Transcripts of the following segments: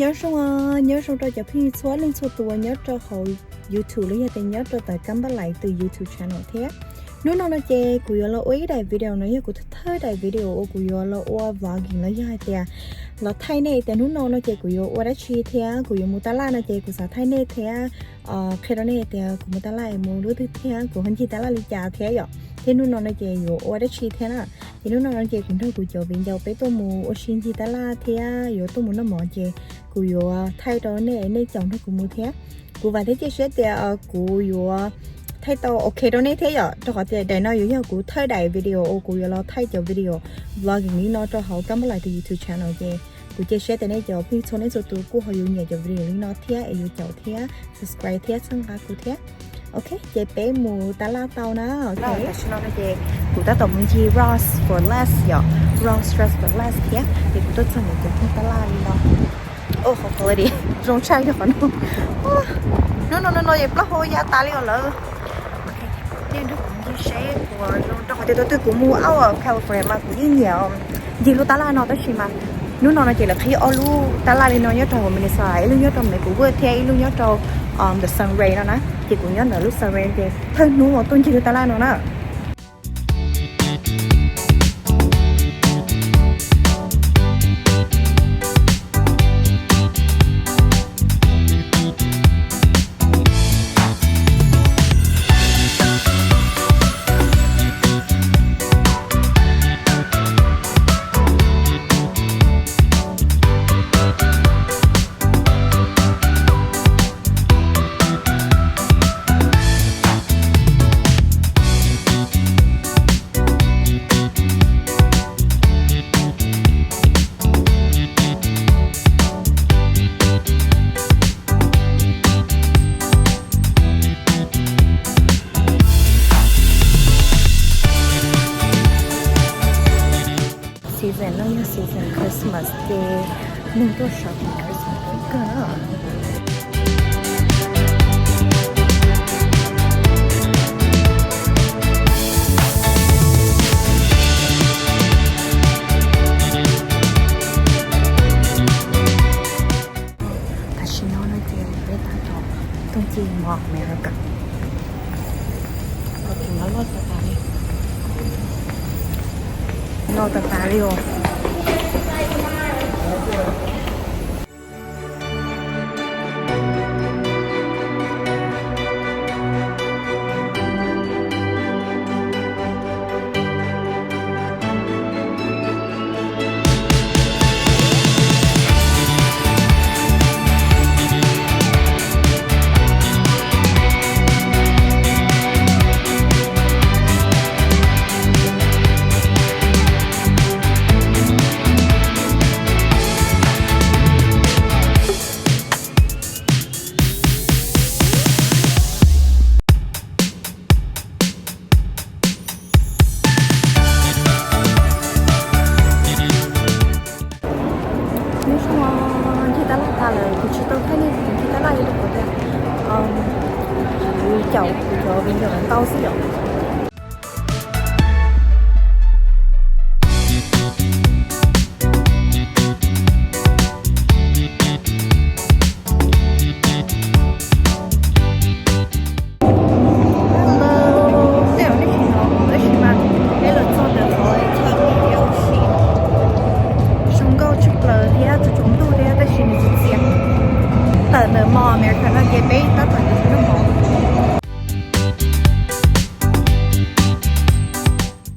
Nyob zoo, nyob zoo rau cov phooj ywg txhua leej txhua tus nyob rau hauv YouTube los yog tias nyob rau tom Kab Npab Lais tus YouTube channel thiab. Hnub no no ces kuv yuav los ua ib daim video no yog kuv thawj daim video uas kuv yuav los ua vlogging los yog hais tias los thaij nej tias hnub no no ces kuv yuav ua dab tsi thiab kuv yuav mus tab laj no ces kuv xav thaij nej thiab qhia rau nej tias kuv mus tab laj mus lub twg thiab kuv ho ncig tab laj li cas thiab yom. Thiab hnub no no ces yuav ua dab tsi thiab na. Ces hnub no no ces kuv nrog kuv cov viv ncaus peb tuaj mus ua si ncig tab laj thiab yuav tuaj mus noj mov ces kuv yuav thaij rau nej, nej caum nrog kuv mus thiab. Kuv vam thiab cia siab tias kuv yuav thaij tau ok rau nej thiab yom, rau qhov tias daim no yuav yog kuv thawj daim video uas kuv yuav los thaij cov video vlogging li no rau hauv Kab Npab Lais tus YouTube channel ces kuv cia siab tias nej cov phooj ywg txhua leej txhua tus kuj ho yuav nyiam cov video li no thiab es yuav caum thiab subscribe thiab txhawb nqa kuv thiab. Ok, ces peb mus tab laj tau na. Ok, tam sim no no ces kuv tab tom mus ncig Ross for Less yom, Ross Dress for Less thiab ces kuv tuaj txog ntawm cov thaj tab laj li no. Oj, qhov quality zoo tshaj li qhov no. Hnub no no no ces plaub hau ya tas li os lawm. Thiab nrog kuv ncig seb puas zoo rau qhov tias thaum twg kuv mus out of California mas kuv yeej nyiam ncig lub tab laj no tab sis mas hnub no no ces lawv qhib ob lub tab laj li no nyob rau hauv Minnesota, ib lub nyob rau Maplewood thiab ib lub nyob rau the Sunray no na. Ces kuv nyob ntawm lub Sunray ces thawj hnub uas tuaj ncig lub tab laj no na. Season no yog season Christmas ces neeg tuaj shopping Christmas kawg na. Tam sim no no ces peb tab tom tuaj ncig Mall of America. Loj tas tas li, loj tas tas li os. Nyob zoo, ncig tab laj tas lawm, kuv tsis tau thaij nej kuv ncig tab laj li rau qhov tias kuv caum kuv cov viv ncaus ntau xwb yom. Hello, tej zaum nej tsis hnov kuv tab sis mas peb los txog ntawm qhov chaw ua si. Zoo nkauj tshaj plaws thiab tsaus ntuj thiab tab sis nws txias txias. Tawm ntawm Mall America no ces peb tab tom yuav noj mov.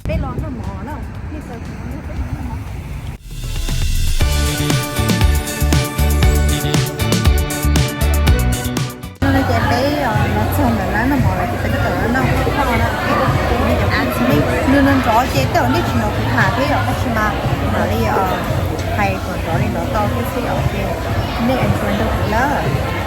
Peb los noj mov na. No ces peb los txog ntawm lab noj mov lawm ces peb tab tom noj. Nws nrov ces tej zaum nej tsis hnov kuv tham thiab yom, tab sis mas mam li hais kom nrov li nrov tau thiab xwb yom, ces nej enjoy nrog kuv nawb.